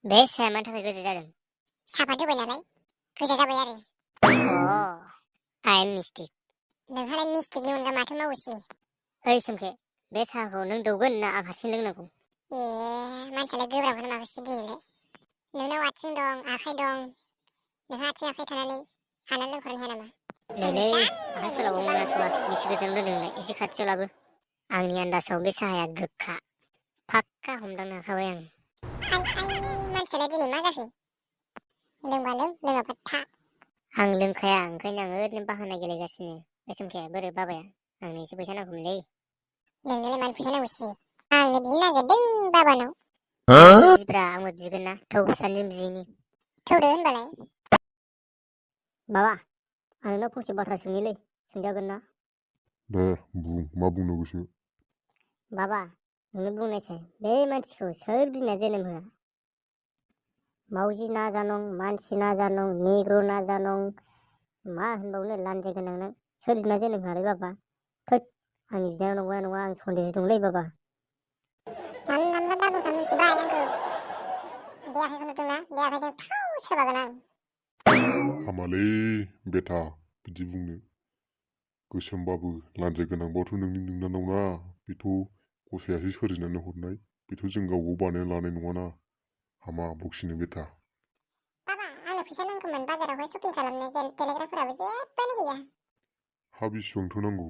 बे साया मानि थाखाय गोजा जादों? सापात होबाय नालाय गोजा जाबाय आरो। आइ एम मिस्टेक। नोंहालाय मिस्टेकनि अनगा माथो मावोसै? ओइ सोमखे, बे साहाखौ नों दौगोन ना आं हारसिं लोंनांगौ? ए मानसियालाय गोब्राबखौनो माखासे दिनैलाय। नोंनाव आथिं दं आखाइ दं, नोंहा आथिं आखाइ थानानै हाना लोंहरनो हाया नामा? नैलै आखाइ फोलावबा मोनास'बा बिसि गोजान दोनदोंलाय एसे खाथियाव लाबो। आंनि आन्दासाव बे साहाया गोखा, फाक्का हमदांनो हाखाबाय आं। मानसियालाय दिनै मा जाखो? लोंबा लों, लोङाबा था। आं लोंखाया, ओंखायनो आं ओरैनो बाहाना गेलेगासिनो। सोमखे, बोरो बाबाया? आंनो एसे फैसा नांगौमोनलै। नोंनोलाय मानो फैसा नांगौसि? आंनो बिनो नागिरदों बाबानाव। बिब्रा, आंबो बिगोन ना। थौ सानैजों बिनि। थौदो होनबालाय। बाबा, आं नोंनाव फंसे बाथ्रा सोंनिलै, सोंजागोन ना? दे बुं, मा बुंनो गोसो? बाबा, नोंनो बुंनायसाय, बे मानसिखौ सोर बिमाया जोनोम होआ? मावजि ना जानं, मानसि ना जानं, निग्र' ना जानं, मा होनबावनो लान्जाय गोनां नों, सोर बिमाया जोनोम होआलै बाबा? थोद, आंनि बिनानाव नंगौना नङा आं सन्देह दंलै बाबा। हामालै बेथा, बिदि बुंनो। गोसोमबाबो लान्जाय गोनांबाथ' नोंनि नोंनानाव ना, बेथ' गसायासो सोरजिनानै हरनाय, बेथ' जों गावबाव बानायना लानाय नङाना। हामा बखिनो बेथा। बाबा, आंनो फैसा नांगौमोन बाजारावहाय शपिं खालामनो, देलायग्राफोराबो जेबोआनो गैया। हा बेसेबांथो नांगौ?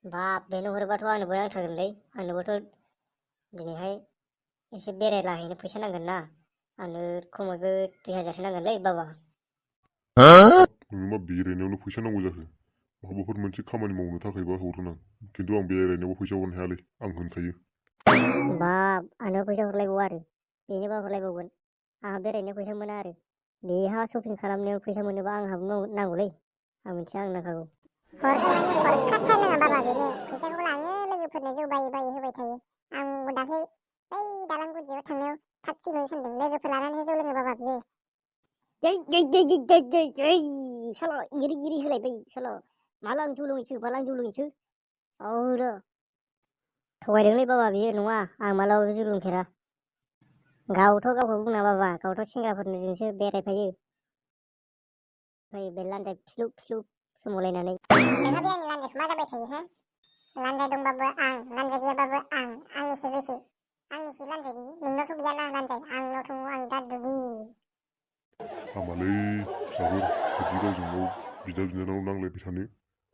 बाब, बेनो हरोबाथ' आंनोबो नांथारगोनलै। आंनोबोथ' दिनैहाय एसे बेरायलाहैनो फैसा नांगोन ना। आंनो खमैबो 2000सो नांगोनलै बाबा। नोंनो मा बेरायनायावनो फैसा नांगौ जाखो? माबाफोर मोनसे खामानि मावनो थाखायबा हरगोन आं, खिन्थु आं बेरायनायावबो फैसा हरनो हायालै, आं होनखायो। बाब, आंनो फैसा हरलायबावा आरो, बेनोबा हरलायबावगोन। आंहा बेरायनायाव फैसा मोना आरो, बेहा शपिं खालामनायाव फैसा मोनोबा आंहाबो नांगौलै। आं मिथिया, आं नांखागौ। हरखाथारनाङा बाबा, बेनो फैसाखौबो लाङो, लोगोफोरनो जौ बायै बायै होबाय थायो। आंबो दाख्लै बै दालां गुदियाव थांनायाव थाब थिनहरनो सानदों, लोगोफोर लानानैसो जौ लोङो बाबा बियो। सल' इरि होलायबाय सल'। माला आं जौ लोंहैखो, माला आं जौ लोंहैखो? थगायदोंलै बाबा बियो, नङा आं मालाबाबो जौ लोंफेरा। गावथ' गावखौ बुङा बाबा, गावथ' सेंग्राफोरजोंसो बेरायफायो। बे लान्जाय फिस्लु फिस्लु सोमावलायनानै। नोंहा बे आंनि लान्जायखौ मा जाबाय थायो, हो? लान्जाय दंबाबो आं, लान्जाय गैयाबाबो आं, आंनिसो गोसो। आंनिसो लान्जाय गैयि, नोंनावथ' गैयाना लान्जाय, आंनाव दङ, आं दा दुगि। हामालै फिसाफोर, बिदि गावजों गाव बिदा बिनानाव नांलायबाय थानो।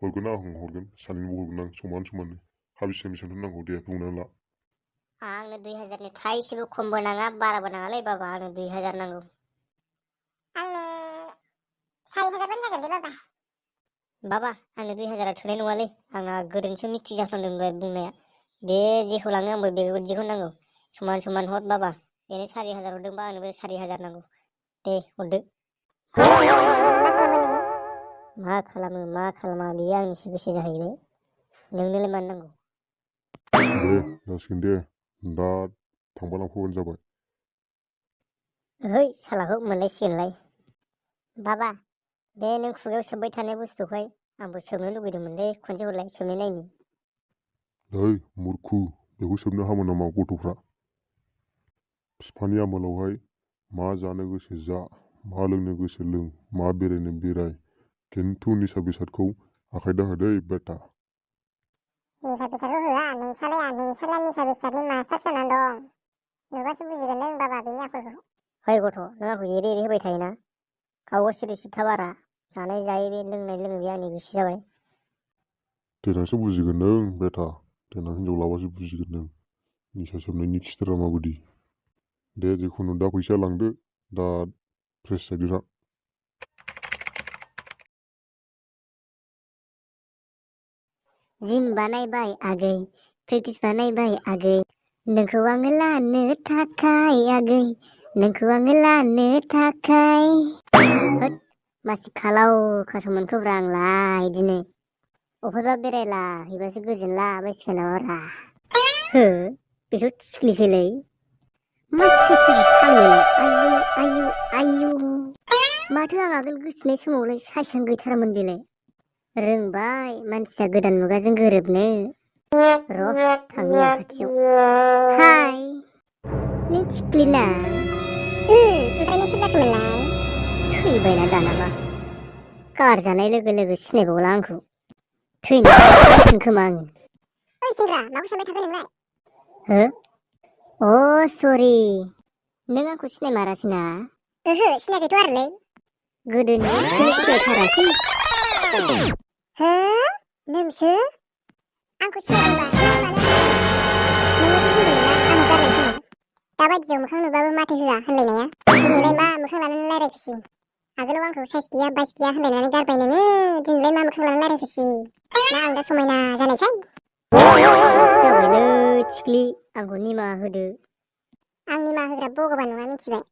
हरगोन आं हरगोन, सानैनोबो हरगोन आं समान। हा बेसेबांथो नांगौ दे बुंनानै ला। आंनो 2000नि थाइसेबो खमबो नाङा, बाराबो नाङालै बाबा, आंनो 2000 नांगौ। आंनो 4000बानो जागोन दे बाबा। बाबा, आंनो 2000आ थोनाय नङालै, आंना गोरोन्थिसो मिस्टेक जाफ्लांदों दहाय बुंनाया। बे जेखौ लाङो आंबो बेबायदिखौ नांगौ। समान हर बाबा, बेनो 4000 हरदोंबा आंनोबो 4000 नांगौ। दे हरदो। मा खालामो मा खालामा बेयो आंनिसो गोसो जाहैबाय। नोंनोलाय मानो नांगौ? दे जासिगोन दे, दा थांबा लांफैबानो जाबाय। ओहै, सालाखौ मोनलायसिगोनलाय। बाबा, बे नों खुगायाव सोबबाय थानाय बुस्थुखौहाय आंबो सोबनो लुबैदोंमोनलै, खनसे हरलाय सोबनाय नायनि। नै मुरखु, बेखौ सोबनो हामो नामा गथ'फ्रा? बिफानि आमोलावहाय मा जानो गोसो जा, मा लोंनो गोसो लों, मा बेरायनो बेराय, खिन्थु निसा बेसादखौ आखाइ दाहोदै बेटा। निसा बेसादखौ होआ, नोंसालाय निसा बेसादनि मास्टार जानानै दं। नुबासो बुजिगोन नों बाबा बेनि आखलखौ। है गथ', नों आंखौ एरे होबाय थायोना। गावबो सिरि सिरि बारा, जानाय जायै बे लोंनाय लोङो बे आंनि गोसो जाबाय। देनांसो बुजिगोन नों बेटा, देनां हिनजाव लाबासो बुजिगोन नों निसा सोबनायनि खिथेरा माबायदि। दे जिखुनु दा फैसा लांदो, दा फ्रेस जादो दा। जिम बानायबाय आगै, प्रेक्टिस बानायबाय आगै, नोंखौ आङो लानो थाखाय आगै, नोंखौ आङो लानो थाखाय। होद, मासि खालाव खासाव मोनखोब्रा आंलाय दिनै। अफायबा बेरायला हैबासो गोजोनला बायसिगोन नामाब्रा। हो, बेथ' थिख्लिसोलै। मा सेर थाङोलाय, आयु। माथो आं आगोल गोसोनाय समावलाय साइसआनो गैथारामोन बेलाय। रोंबाय मानसिया गोदान मुगाजों गोरोबनो। र' थांनि आं खाथियाव। हाय, नों थिख्लिना? ओमफ्राय नों सोर जाखोमोनलाय? थैबायना दानाबा गारजानाय लोगो लोगो सिनायबावला आंखौ थैनो खोमा आङो। ओइ सेंग्रा माखौ सानबाय थाखो नोंलाय? हो अ सरि नों आंखौ सिनायमारासैना? ओहो सिनायाखैथ' आरोलै। गोदोनि सिनायथारासै। हो नोंसो? आंखौ सिनायदोंबा नों मानो नोंनोथ' बुंदोंमोन ना आंखौ गारनाय समाव दा बायदियाव मोखां नुबाबो माथो होआ होनलायनाया दिनैलाय मा मोखां लानानै रायलायखोसै? आगोलाव आंखौ साइस गैया बाइस गैया होनलायनानै गारबाय नोङो दिनैलाय मा मोखां लानानै रायलायखोसै? ना आं दा समायना जानायखाय? जाबायलै थिख्लि आंखौ निमाहा होदो। आं निमाहा होग्रा भगबान नङा मिथिबाय।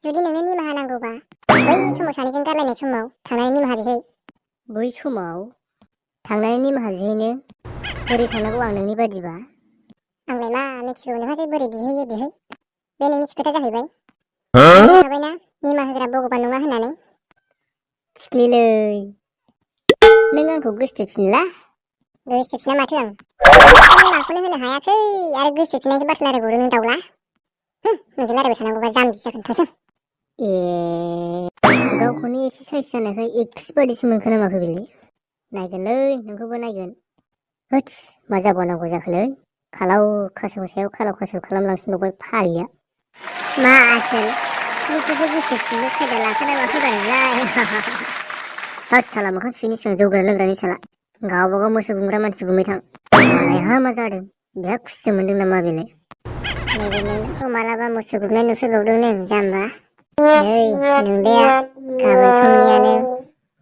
जुदि नोंनो निमाहा नांगौबा बै समाव सानैजों गारलायनाय समाव थांनानै निमाहा बिहै। बै समाव थांनानै निमाहा बिहैनो बोरै थांनांगौ आं नोंनि बादिबा? आंलाय मा मिथिगौ नोंहासो बोरै बिहैयो बिहै। बे नोंनिसो खोथा जाहैबाय। बुंखाबायना निमाहा होग्रा भगबान नङा होननानै। थिख्लिलै नों आंखौ गोसथोफिनला? गोसथोफिना माथो आं निमाहाखौनो होनो हायाखै आरो गोसथोफिननायसो बाथ्रा रायलायबावदों नों दाउला। नोंजों रायलायबाय थानांगौबा जाम्बि जागोन थांसै। ए गावखौनो एसे साइस जानायखाय एक्ट्रिस बायदिसो मोनखो नामाखो बेलाय? नायगोनलै नोंखौबो नायगोन। होत्स मा जाबावनांगौ जाखोलै खालाव खासाव सायाव खालाव खासाव खालामलांसिनबावबाय फाग्लिया। मा आसोल सिख्लिखौसो गोसथोफिननो खायदा लाखोना माखोब्रा नोंलाय? होद साला मोखां सुयैनि सिगां जौग्रा लोंग्रानि फिसाला गावबागाव मोसौ गुमग्रा मानसि गुमै थां। मालायहा मा जादों बेहा खुसिसो मोनदों नामा बेलाय? नैबे नोंखौ मालाबा मोसौ गुमनाय नुफेरबावदों नों जाम्बा? नै नोंदाया गाबोन समनियानो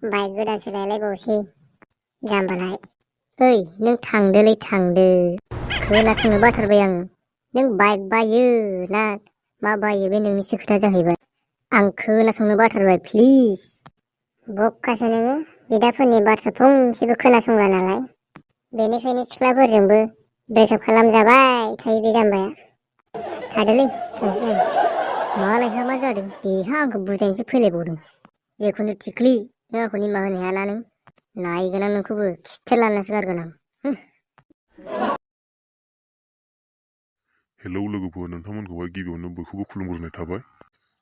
बाइक गोदानसो लायलायबावसै जाम्बालाय। ओइ नों थांदोलै थांदो खोनासंनो बाथारबाय आं। नों बाइक बायो ना मा बायो बे नोंनिसो खोथा जाहैबाय। आं खोनासंनो बाथारबाय प्लिज। बक्कासो नोङो बिदाफोरनि बाथ्रा फंसेबो खोनासंला नालाय बेनिखायनो सिख्लाफोरजोंबो ब्रेकआप खालामजाबाय थायो बे जाम्बाया। थादोलै थांसै आं। मालायहा मा जादों बेहा आंखौ बुजायनोसो फैलायबावदों। जेखुनु थिख्लि नों आंखौ निमाहा होनो हायाना नों? नायगोन आं नोंखौबो खिथेर लानासो गारगोन आं। हेलौ लोगोफोर, नोंथांमोनखौहाय गिबियावनो बयखौबो खुलुमग्रोनाय थाबाय।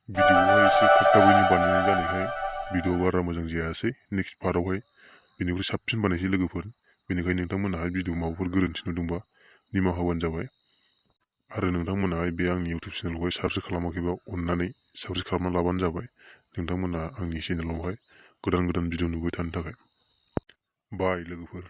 भिडिअ'आवहाय एसे थाब थाबैनो बानायनाय जानायखाय भिडिअ बारा मोजां जायासै। नेक्स्ट पार्टआवहाय बेनिख्रुइ साबसिन बानायसै लोगोफोर। बेनिखायनो नोंथांमोनाहाय भिडिअ माबाफोर गोरोन्थि नुदोंबा निमाहा होबानो जाबाय। आरो नोंथांमोनाहाय बे आंनि इउटुब चेनेलखौहाय साबस्क्राइब खालामाखैबा अननानै साबस्क्राइब खालामना लाबानो जाबाय। नोंथांमोना आंनि चेनेलावहाय गोदान गोदान भिडिअ नुबाय थानो थाखाय। बाय लोगोफोर।